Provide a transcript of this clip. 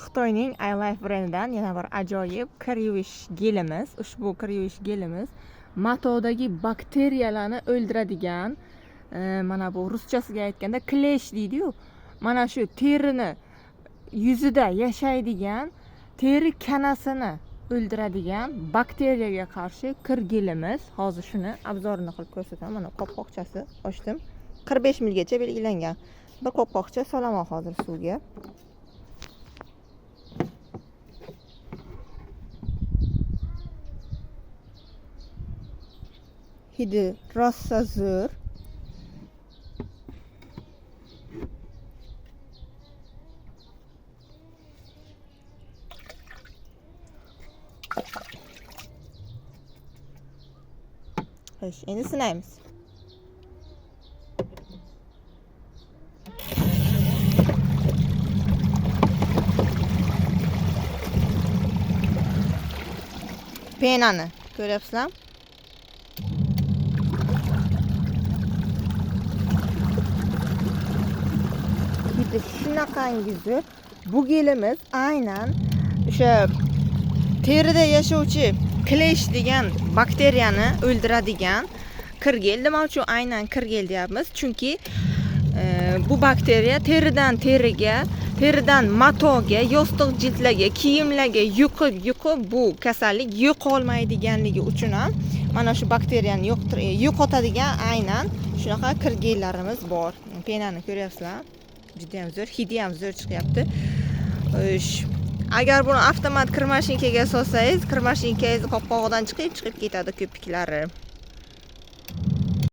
Xitoyning iLife brendidan yana bir ajoyib kir yuvish gelimiz. Ushbu kir yuvish gelimiz matodagi bakteriyalarni o'ldiradigan, mana bu ruschasiga aytganda klesh deydi-yu. Mana shu terini yuzida yashaydigan teri kanasini o'ldiradigan bakteriyaga qarshi kir gelimiz. Hozir shuni obzorini qilib ko'rsataman. Mana qopqoqchasi ochdim. 45 milgacha belgilangan. Bir qopqoqcha solaman hozir suvga. Hidi rosa zo'r. Xo'sh, endi sinaymiz. Penani ko'ryapsizlarmi? Hidi shunaqangi zo'r. Bu gelimiz aynan o'sha terida yashovchi klesh degan bakteriyani o'ldiradigan kirgel. Nima uchun aynan kirgel deyapmiz? Chunki bu bakteriya teridan teriga, teridan matoga, yostiq jildlarga, kiyimlarga yuqib bu kasallik yo'qolmaydiganligi uchun ham mana shu bakteriyani yo'qotadigan aynan shunaqa kirgellarimiz bor. Penani ko'ryapsizlar? Juda ham zo'r, hidi ham zo'r chiqyapti. Agar buni avtomat kir mashinkaga solsangiz, kir mashinkangiz qopqog'idan chiqib ketadi ko'piklari.